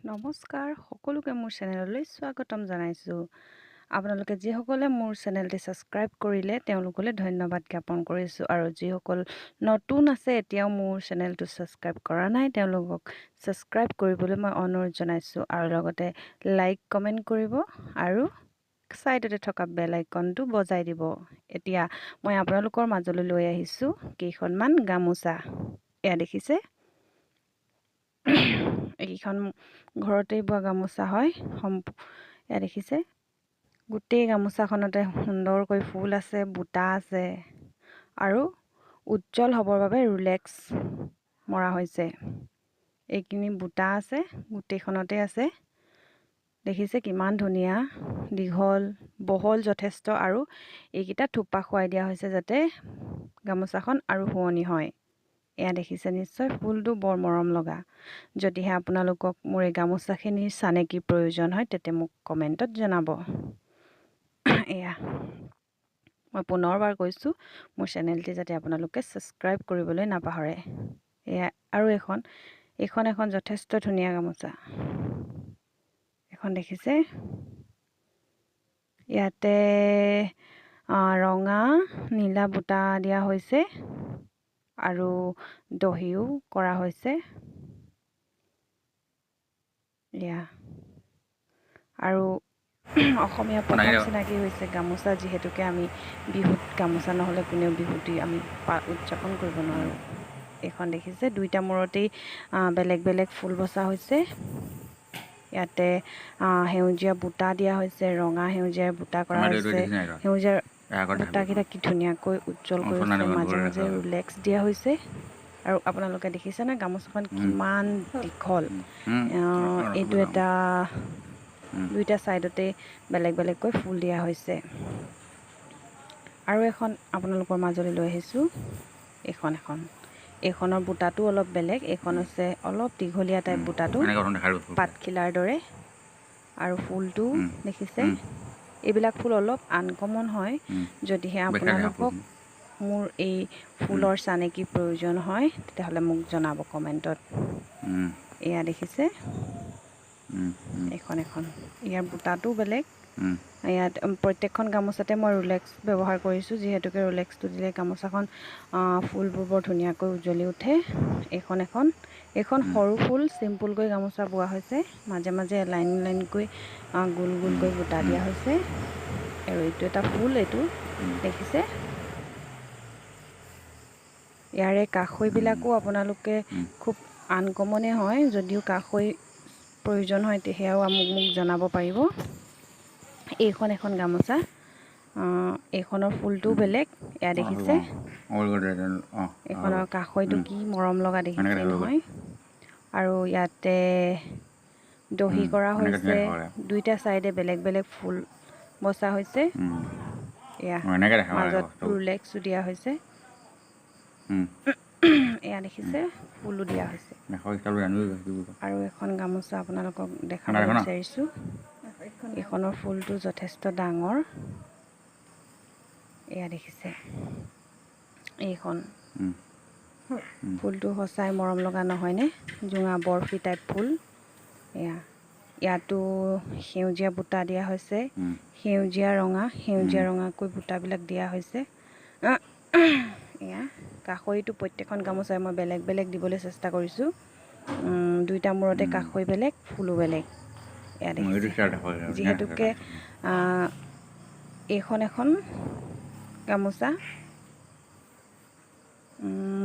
নমস্কাৰ সকলোকে, মোৰ চেনেললৈ স্বাগতম জনাইছোঁ। আপোনালোকে যিসকলে মোৰ চেনেলটি ছাবস্ক্ৰাইব কৰিলে, তেওঁলোকলৈ ধন্যবাদ জ্ঞাপন কৰিছোঁ আৰু যিসকল নতুন আছে, এতিয়াও মোৰ চেনেলটো ছাবস্ক্ৰাইব কৰা নাই, তেওঁলোকক ছাবস্ক্ৰাইব কৰিবলৈ মই অনুৰোধ জনাইছোঁ আৰু লগতে লাইক, কমেণ্ট কৰিব আৰু ছাইডতে থকা বেল আইকনটো বজাই দিব। এতিয়া মই আপোনালোকৰ মাজলৈ লৈ আহিছোঁ কেইখনমান গামোচা। এয়া দেখিছে, এইকেইখন ঘৰতেই বোৱা গামোচা হয়। এয়া দেখিছে, গোটেই গামোচাখনতে সুন্দৰকৈ ফুল আছে, বুটা আছে আৰু উজ্জ্বল হ'বৰ বাবে ৰুলেক্স মৰা হৈছে। এইখিনি বুটা আছে, গোটেইখনতে আছে। দেখিছে কিমান ধুনীয়া, দীঘল বহল যথেষ্ট আৰু এইকেইটা থোপা খুৱাই দিয়া হৈছে যাতে গামোচাখন আৰু শুৱনি হয়। এয়া দেখিছে নিশ্চয়, ফুলটো বৰ মৰম লগা। যদিহে আপোনালোকক মোৰ এই গামোচাখিনিৰ চানেকিৰ প্ৰয়োজন হয়, তেতিয়া মোক কমেণ্টত জনাব। এয়া মই পুনৰবাৰ কৈছোঁ, মোৰ চেনেলটি যাতে আপোনালোকে ছাবস্ক্ৰাইব কৰিবলৈ নাপাহৰে। এয়া আৰু এখন, এইখন এখন যথেষ্ট ধুনীয়া গামোচা এখন দেখিছে। ইয়াতে ৰঙা নীলা বুটা দিয়া হৈছে আৰু দহিও কৰা হৈছে। এয়া আৰু অসমীয়া প্ৰথম চিনাকি হৈছে গামোচা, যিহেতুকে আমি বিহুত গামোচা নহ'লে কোনেও বিহুটি আমি উদযাপন কৰিব নোৱাৰোঁ। এইখন দেখিছে, দুইটা মূৰতেই বেলেগ বেলেগ ফুল বচা হৈছে। ইয়াতে সেউজীয়া বুটা দিয়া হৈছে, ৰঙা সেউজীয়াৰ বুটা কৰা হৈছে। সেউজীয়া বুটাকেইটা কি ধুনীয়াকৈ উজ্জ্বল কৰিছে, মাজে মাজে ৰুলেক্স দিয়া হৈছে। আৰু আপোনালোকে দেখিছেনে গামোচাখন কিমান দীঘল? এইটো এটা দুইটা ছাইডতে বেলেগ বেলেগকৈ ফুল দিয়া হৈছে। আৰু এখন আপোনালোকৰ মাজলৈ লৈ আহিছোঁ। এইখন এখন, এইখনৰ বুটাটো অলপ বেলেগ। এইখন হৈছে অলপ দীঘলীয়া টাইপ বুটাটো, পাতখিলাৰ দৰে আৰু ফুলটো দেখিছে। এইবিলাক ফুল অলপ আনকমন হয়। যদিহে আপোনালোকক মোৰ এই ফুলৰ চানেকিৰ প্ৰয়োজন হয়, তেতিয়াহ'লে মোক জনাব কমেণ্টত। এয়া দেখিছে, এইখন এখন, ইয়াৰ বুটাটোও বেলেগ। ইয়াত প্ৰত্যেকখন গামোচাতে মই ৰুলেক্স ব্যৱহাৰ কৰিছোঁ, যিহেতুকে ৰুলেক্সটো দিলে গামোচাখন ফুলবোৰ বৰ ধুনীয়াকৈ উজ্বলি উঠে। এইখন এখন, এইখন সৰু ফুল, চিম্পুলকৈ গামোচা বোৱা হৈছে। মাজে মাজে লাইন লাইনকৈ গোল গোলকৈ বুটা দিয়া হৈছে আৰু এইটো এটা ফুল, এইটো দেখিছে। ইয়াৰে কাষৈবিলাকো আপোনালোকে খুব আনকমনে হয়। যদিও কাষৈ প্ৰয়োজন হয়, সেয়াও মোক জনাব পাৰিব। এইখন এখন গামোচা, এইখনৰ ফুলটোও বেলেগ। এয়া দেখিছে, এইখনৰ কাষৈটো কি মৰম লগা দেখিছে নহয়? আৰু ইয়াতে দহি কৰা হৈছে, দুইটা ছাইডে বেলেগ বেলেগ ফুল বচা হৈছে। এয়া মাজত ৰুলেক্সো দিয়া হৈছে। এয়া দেখিছে, ফুলো দিয়া হৈছে। আৰু এখন গামোচা আপোনালোকক দেখাব বিচাৰিছোঁ। এইখনৰ ফুলটো যথেষ্ট ডাঙৰ। এয়া দেখিছে, এইখন ফুলটো সঁচাই মৰম লগা নহয়নে? জোঙা বৰফি টাইপ ফুল। এয়া ইয়াতো সেউজীয়া বুটা দিয়া হৈছে, সেউজীয়া ৰঙা, সেউজীয়া ৰঙাকৈ বুটাবিলাক দিয়া হৈছে। এয়া কাষৰিটো প্ৰত্যেকখন গামোচাই মই বেলেগ বেলেগ দিবলৈ চেষ্টা কৰিছোঁ। দুইটা মূৰতে কাষৈ বেলেগ, ফুলো বেলেগ। এয়া দেখিছে, যিহেতুকে এইখন এখন গামোচা,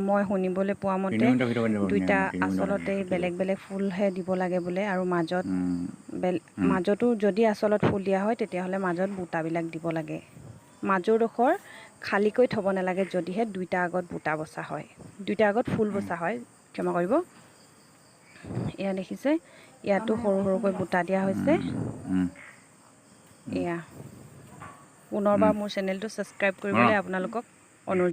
মই শুনিবলৈ পোৱা মতে দুইটা আচলতে বেলেগ বেলেগ ফুলহে দিব লাগে বোলে আৰু মাজত মাজতো যদি আচলত ফুল দিয়া হয়, তেতিয়াহ'লে মাজত বুটাবিলাক দিব লাগে। মাজৰডোখৰ খালীকৈ থ'ব নালাগে, যদিহে দুইটা আগত বুটা বচা হয়, দুইটা আগত ফুল বচা হয়, ক্ষমা কৰিব। এয়া দেখিছে, ইয়াতো সৰু সৰুকৈ বুটা দিয়া হৈছে। এয়া পুনৰবাৰ মোৰ চেনেলটো ছাবস্ক্ৰাইব কৰিবলৈ আপোনালোকক অনুৰোধ।